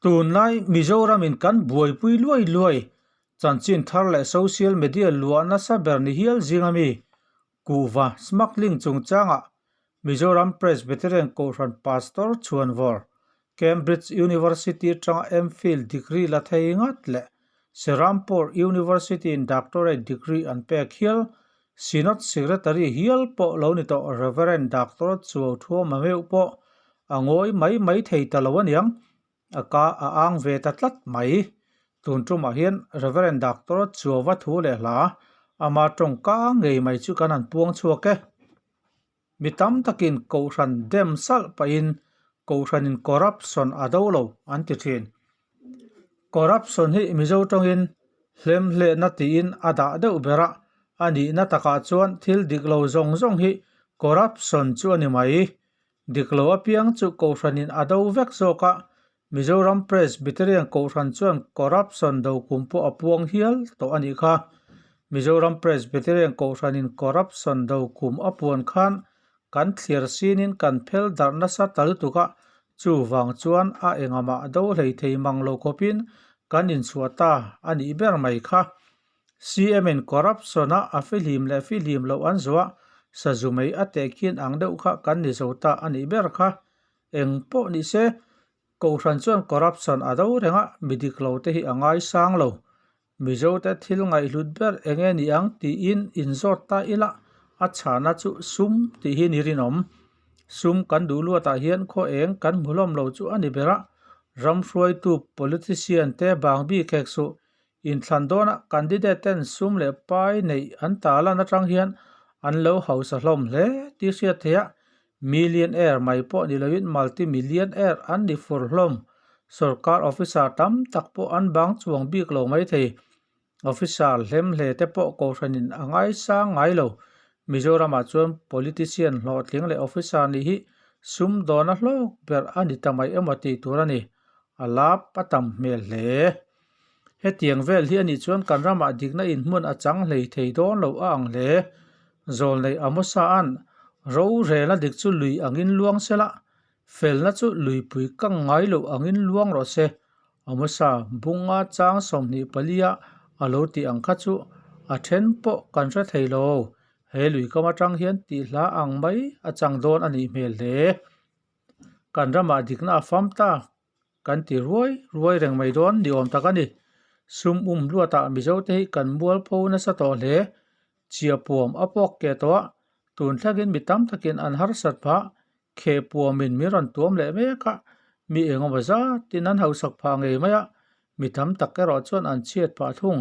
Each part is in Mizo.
Tunlai Mizoramin kan buaipui luai luai chanchin thar leh social media luah nasa ber ni hial zinga mi kuhva smuggling chungchangah Mizoram Presbyterian Kohhran Pastor Chhuanvawr, Cambridge University atanga MPhil degree la thei ngat leh Serampore University-in Doctorate degree an pek hial Synod Secretary hial pawh lo ni tawh Rev. Doctor Chuau Thuama meuh pawh a ngawi mai mai thei ta lo aniang, a ka a ang ve ta tlat mai. Tun tumah hian Rev. Doctor Chuauva thu leh hla ama tawngka ngei mai chu kan han puang chhuak e. Mi tam takin Kohhran dem salh pahin Kohhranin corruption a do lo an ti thin. Corruption hi Mizo tawngin hlemhlehna tiin a dah deuh ber a, a nihna takah chuan thil dik lo zawng zawng hi corruption chu a ni mai. Dik lo apiang chu Kohhranin a do vek zawk a, Mizoram Presbyterian Kohhran chuan corruption do kum pawh a puang hial tawh a nih kha. Mizoram Presbyterian Kohhranin corruption do kum a puan khan kan thliar sinin kan phel darh nasa ta lutuk a, chuvang chuan a engamah do hlei thei mang lo khawpin kan inchhuah ta a nih ber mai kha. CM in corruption a a fihlim leh fihlim loh an zuah sazumei a tehkhin ang deuh kha kan ni zo ta a nih ber kha. Eng pawh ni se, Kohhran chuan corruption a do reng a, mi dik lo te hi a ngaisang lo. Mizo te thil ngaihhlut ber eng nge ni ang tiin inzawt ta ila, a chhana chu sum tih hi ni rinawm. Sum kan duh luatah hian khaw eng kan hmu hlawm lo chu a ni ber a, ram hruaitu politician te bang bik hek suh. Inthlan dawnah candidate ten sum leh pai neih an talan atang hian an lo hausa hlawm hle tih hriat theih a, Millionaire mai pawh ni loin multi-millionaire an ni fur hlawm. Sorkar officer tam tak pawh an bang chuang bik lo mai thei. Officer hlem hle te pawh kohhranin a ngaisang ngai lo. Mizoramah chuan politician hlawhtling leh officer nih hi sum dawna hlawk ber a ni ta mai emaw tih tur a ni. A lap a tam hmel hle. Hetiang vel hi a nih chuan kan ramah dikna inhmun a chang hlei thei dawn lo a ang hle. Zawlnei Amosa-a'n rorelna dik chu lui angin luang se la, felna chu luipui kang ngai loh angin luang rawh se. Amosa bunga chang 24-a a lo tih ang kha chu a then pawh kan hre thei lo. He lui kam atang hian tih hla ang mai a chang dawn a nih hmel hle. Kan ramah dikna a fam ta. Kan ti ruai ruai reng mai dawn ni awm tak a ni. Sum um luatah Mizote hi kan mualpho nasa tawh hle. Chiapuam a pawk ke tawh a, tun thlengin mi tam takin an harsat phah. Khehpuamin min rawn tuam leh mek a, mi engemaw zatin an hausak phah ngei mai a, mi tam tak erawh chuan an chhiat phah thung.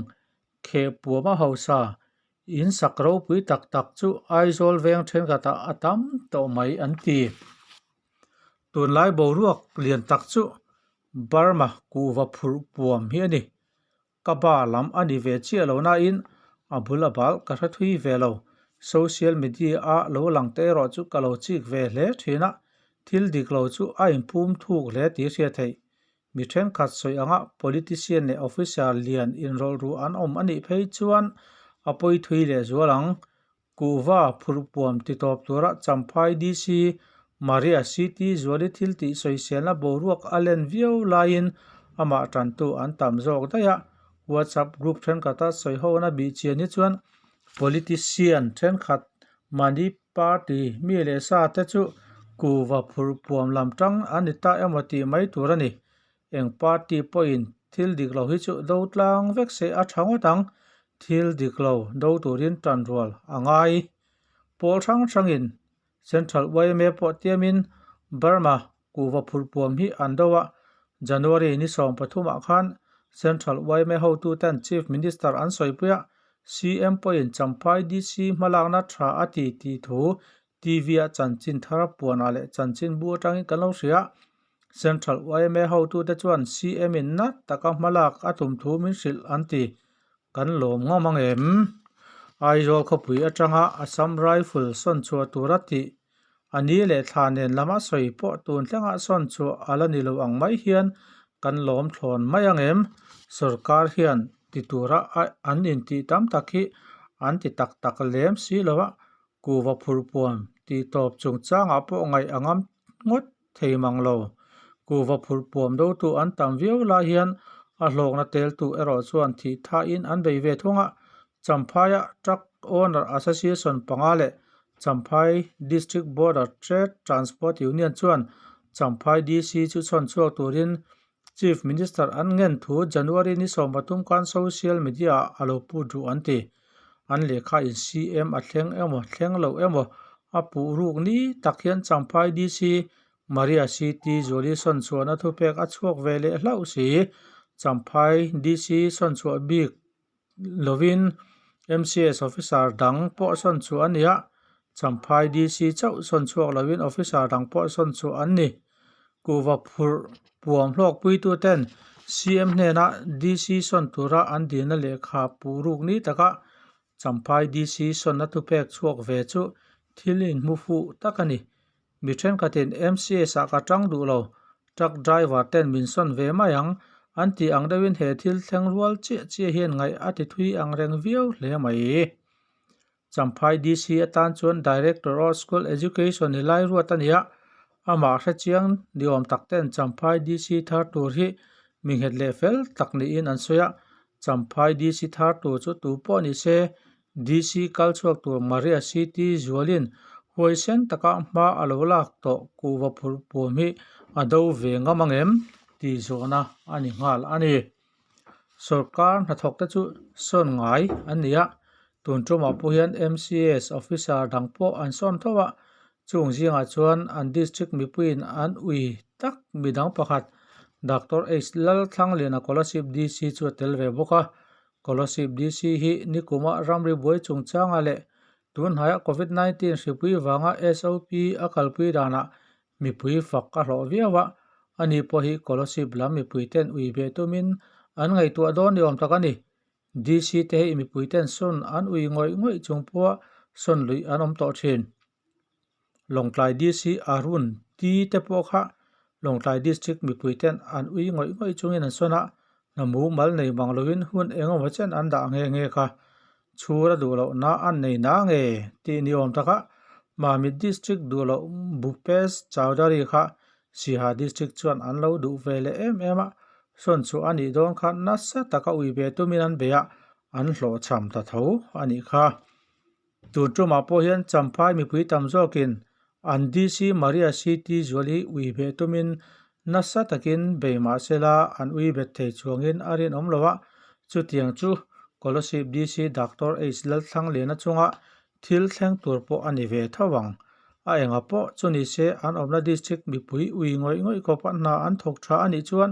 Khehpuam a hausa in sak ropui tak tak chu Aizawl veng thenkhatah a tam tawh mai an ti. Tunlai boruak lian tak chu Burma kuhva phurh puam hi a ni. Ka ba lam a ni ve chiah lo nain a bul a bal ka hre thui ve lo. Social media a lo lang te erawh chu ka lo chik ve hle thin a, thil dik lo chu a inphum thuk hle tih hria theih. Mi thenkhat sawi anga politician leh officer lian inrawlh ruh an awm a nih phei chuan a pawi thui leh zual ang. Kuhva phurhpuam ti tawp tura Champhai DC Maria CT Zuali thil tih sawiselna boruak a len viau laiin amah tantu an tam zawk daih a. WhatsApp group thenkhat a sawi hona bih chian hi chuan politician thenkhat mahni party mi leh sa te chu kuhva phurhpuam lam tang an ni ta emaw tih mai tur a ni. Eng party pawhin thil dik lo hi chu do tlang vek se a tha ngawt ang, thil dik lo do turin tan rual a ngai. Pawl hrang hrangin Central yma pawh tiamin Burma kuhva phurhpuam hi an do a, January ni 13 ah khan Central yma hotuten Chief Minister an sawipui a, CM pawhin Champhai DC hmalakna tha a ti tih thu TV-a chanchin thar puanah leh chanchin bu atangin kan lo hria. Central yma hotute chuan CM in nat taka hmalak a tum thu min hrilh an ti. Kan lawm ngam ang em? Aizawl khawpui atanga Assam Rifle sawn chhuah tura tih a ni leh thla nen lama sawi pawh tun thlengah sawn chhuah a la ni lo ang mai hian kan lawm thlawn mai ang em? Sorkar hian ti tura an intih tam tak hi an ti tak tak lem si lo a, Kuhva phurhpuam tih tawp chungchangah pawh ngaih a ngam ngawt thei mang lo. Kuhva phurh puam dotu an tam viau lai hian a hlawkna teltu erawh chuan thih thain an bei ve thung a. Champhaia Truck Owner Association panga leh Champhai District Border Trade Transport Union chuan Champhai DC chu chhawn chhuak turin Chief Minister an ngen thu January ni 13 khan social media ah a lo put ruh an ti. An lehkha in CM a thleng emaw thleng lo emaw a puh ruk ni tak hian Champhai DC Maria CT Zuali sawnchhuahna thupek a chhuak ve leh hlauh si. Champhai DC sawnchhuah bik lovin MCS officer dang pawh sawnchhuah a ni a, Champhai DC chauh sawnchhuak lovin officer dang pawh sawnchhuah an ni. Kuhva phurh puam hlawkpuitu ten CM hnena DC sawn tura an dilna lehkha puh ruk ni taka Champhai DC sawnna thupek chhuak ve chu thil inhmu fuh tak a ni. Mi thenkhatin MCS ah ka tang duh lo, truck driver ten min sawn ve mai ang, an tih ang deuhin he thil thleng rual chiah chiah hian ngaih a ti thui ang reng viau hle mai. Champhai DC atan chuan Director of School Education ni lai ruat a ni a, amah hrechiang ni awm tak ten Champhai DC thar tur hi mi nghet leh fel tak niin an sawi a, Champhai DC thar tur chu tu pawh ni se DC kal chhuak tur Maria CT Zualin huaisen taka hma a lo lak tawh kuhva phurh puam hi a do ve ngam ang em tih zawhna a ni nghal a ni. Sorkar hnathawk te chu sawn ngai an ni a, tun tumah pawh hian MCS officer dang pawh an sawn tho a, chung zingah chuan an district mipuiin an ui tak midang pakhat Doctor H Lalthlangliana Kolasib DC chu a tel ve bawk a. Kolasib DC hi nikuma ramri buai chungchanga leh tunhnaia Covid 19 hripui vanga SOP a kalpui danah mipui fak a hlawh viau a, ani pawh hi Kolasib lam mipui ten ui beh tumin an ngaihtuah dawn ni awm tak a ni. DC te hi mipui ten sawn an ui ngawih ngawih chung pawha sawn luih an awm tawh thin. Lawngtlai DC Arun T te pawh kha Lawngtlai District mipui ten an ui ngawih ngawih chungin an sawn a, hnamu mal nei mang lovin hun engemaw chen an dah nghe nghe kha chhur a duh loh na an nei na nge tih ni awm taka Mamit District duh loh Bhupesh Chaudhary kha Siha District chuan an lo duh ve leh em em a, sawn chhuah a nih dawn kha nasa taka ui ve tumin an bei a, an hlawhchham ta tho a nih kha. Tun tumah pawh hian Champhai mipui tam zawkin an DC Maria CT zual hi ui beh tumin nasa takin bei mah sela an ui bet thei chuangin a rinawm lo a, chutiang chu Kolasib DC Doctor H Lalthlangliana chunga thil thleng tur pawh a ni ve tho ang. A enga pawh chu ni se an awmna district mipui ui ngawih ngawih khawpa hna an thawk tha a nih chuan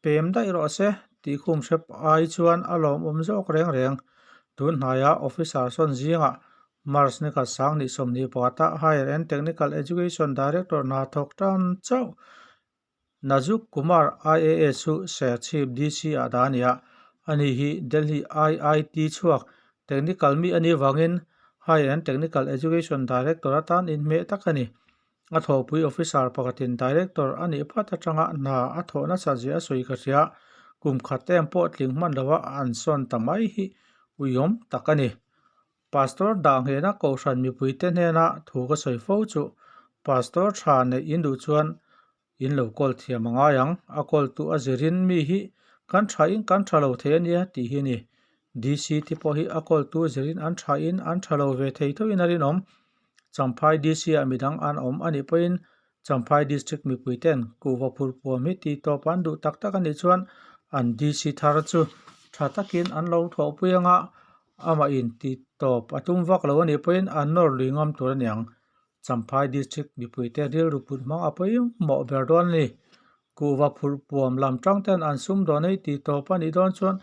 Pem daih rawh se tih khum hrep ai chuan a lawmawm zawk reng reng. Tun hnaia officer sawn zingah March ni khat sang nih 21 ah Higher and Technical Education Director hna thawk tan chauh Nazuk Kumar IAS chu Serchhip DC ah dah a ni a, ani hi Delhi IIT chhuak technical mi a nih vangin Higher and Technical Education Director atan inhmeh tak a ni. A thawhpui officer pakhatin director a nih phat atanga hna a thawh nasa zia a sawi ka hria. Kum khat em pawh tling hman lova an sawn ta mai hi uiawm tak a ni. Pastor dah nghehna kohhran mipuite hnena thu ka sawi fo chu Pastor tha neih in duh chuan in lo kawl thiam a ngai ang. A kawltu a zirin mi hi kan tha in kan tha lo thei a nia tih hi a ni. DC te pawh hi a kawltu zirin an tha in an tha lo ve thei thoin a rinawm. Champhai DC ah midang an awm a nih pawhin Champhai District mipui ten kuhva phur puam hi tih tawp an duh tak tak a nih chuan an DC thar chu tha takin an lo thawhpui anga amah in tih tawp a tum vak lo a nih pawhin an nawr lui ngam tur a niang. Champhai District mipui te rilru put hmang a pawimawh ber dawn a ni. Kuhva phurh puam lam tang ten an sum dawn ei tih tawp a nih dawn chuan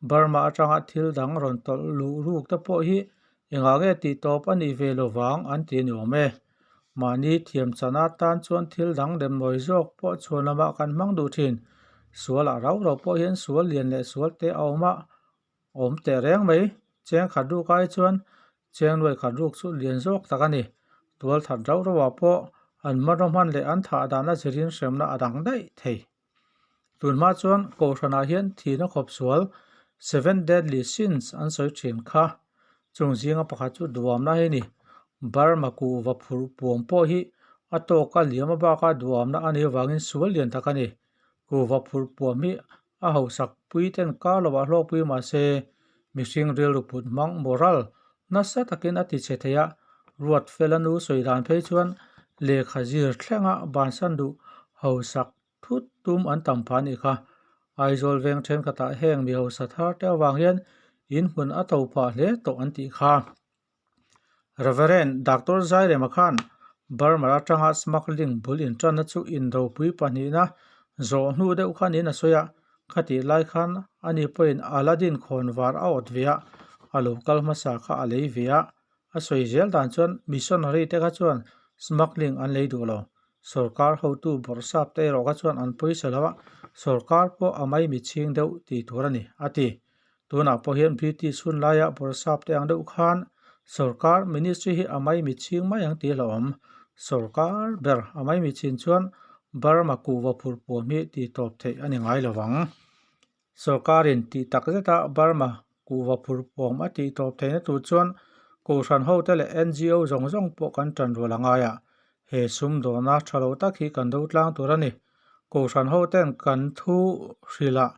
Burma atanga thil dang rawn tawlh luh ruk te pawh hi engah nge tih tawp a nih ve lo vang an ti a ni awm e. Mahni thiam chan atan chuan thil dang lem nawi zawk pawh chhuan lamah kan hmang duh thin. Sual ah rau rau pawh hian sual lian leh sual te a awm a, awm teh reng mai. Cheng khat ruk ai chuan cheng nuai khat ruk chu lian zawk tak a ni. Tual that rauh rauh ah pawh an hmanraw hman leh an thah dan a zirin hremna a dang daih thei. Tun hma chuan Kohhran ah hian thihna khawp sual Seven Deadly Sins an sawi thin kha. Chung zinga pakhat chu duamna hi a ni. Burma kuhva phurh puam pawh hi A tawka liam a baka duamna a nih avangin sual lian tak a ni. Kuhva phurh puam hi a hausak pui ten kar lovah hlawkpui mahse mihring rilru put hmang moral nasa takin a ti chhe thei a, ruat fela nu sawi dan phei chuan lehkha zir thlenga bansan duh hausak thut tum an tam phah a nih kha. Aizawl veng thenkhatah heng mi hausa thar te avang hian inhmun a to phah hle tawh an tih kha. Reverend Doctor Zairema khan Burma atanga smuggling bul intanna chu indopui pahnihna zawh hnu deuh khan in a sawi a, khatih lai khan ani pawhin Aladdin khawnvar a awt ve a, a lo kal hmasa kha a lei ve a. A sawi zel dan chuan missionary te kha chuan smuggling an lei duh lo. Sorkar hotu bawrhsap te erawh kha chuan an pawisa lo a, sorkar pawh a maimi chhing deuh tih tur a ni, a ti. Tunah pawh hian British hun laia bawrhsap te ang deuh khan sorkar ministry hi a maimi chhing mai ang tih hlauhawm. Sorkar ber a maimi chhin chuan Burma kuhva phurh puam hi tih tawp theih a ni ngai lo ang. Sorkarin tih tak zeta Burma kuhva phurh puam a tih tawp theihna tur chuan Kohhran hote leh NGO zawng zawng pawh kan tan rual a ngai a. He sumdawna tha lo tak hi kan do tlang tur a ni. Kohhran hoten kan thu hrilhah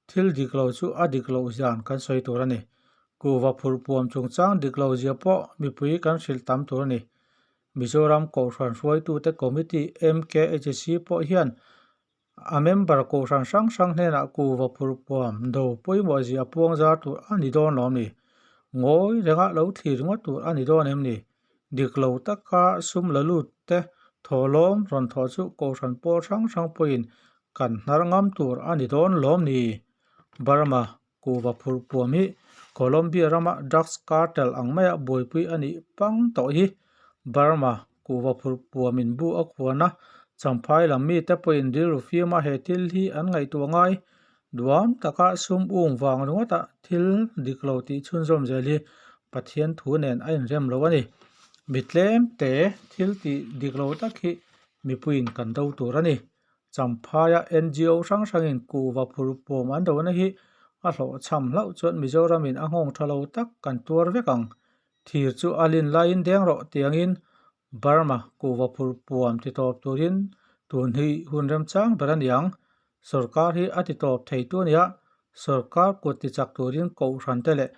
Thil dik lo chu a dik loh zian kan sawi tur a ni. Kuhva phurh puam chungchang dik lo zia pawh mipui kan hrilh tam tur a ni. Mizoram Kohhran hruaitute Committee, MKHC, pawh hian a member kohhran hrang hrang hnenah kuhva phurh puam do pawimawh zia a puang zar tur a ni dawn lo a ni. Ngawi renga lo thlir ngawt tur a ni dawn em ni? Dik lo taka sum la lut te thawhlawm rawn thawh chu kohhran pawl hrang hrang pawhin kan hnar ngam tur a ni dawn lawm ni? Burma kuhva phurh puam hi Colombia rama drugs cartel ang maia buaipui a nih pang tawh hi. Burma kuhva phurh puamin bu a khuan a, Champhai lam mite pawhin rilru fiama he thil hi an ngaihtuah ngai. Duam taka sum um vang ringawta thil dik lo tih chhunzawm zel hi Pathian thu nen a inrem lo a ni. Mi tlem te thil tih dik lo tak hi mipuiin kan do tur a ni. Champhaia NGO hrang hrangin kuhva phur pawm an dona hi a hlawhchham hlauh chuan Mizoramin a nghawng tha lo tak kan tuar vek ang. Thir chu a lin laiin deng rawh tiangin Burma kuhva phur puam ti tawp turin tun hi hun remchang ber a ni ang. Sorkar hi a ti tawp thei tu a nia, sorkar kut ti chak turin kohhran te leh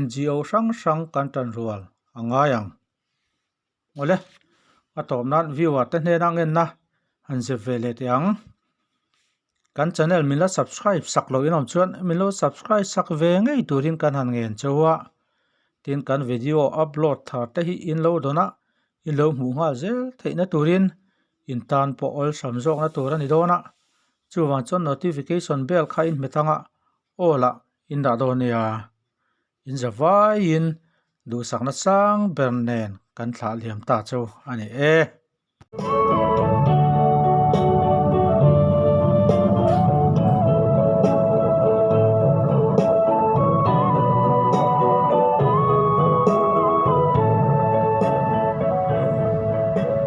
NGO hrang hrang kan tan rual a ngai ang. Awle, a tawp nan viewer te hnena ngenna han zep ve leh teh ang. Kan channel min la subscribe sak loh in awm chuan min lo subscribe sak ve ngei turin kan han ngen cheu a. Tin kan video upload thar te hi in lo dawn a, in lo hmuh nghal zel theihna turin in tan pawh awlsam zawkna tur a ni dawn a. Chuvang chuan notification bell kha in hmet ang a, aw lah in dah dawn nia. In za vaiin duhsakna sang ber nen kan thlah liam ta chu a ni e.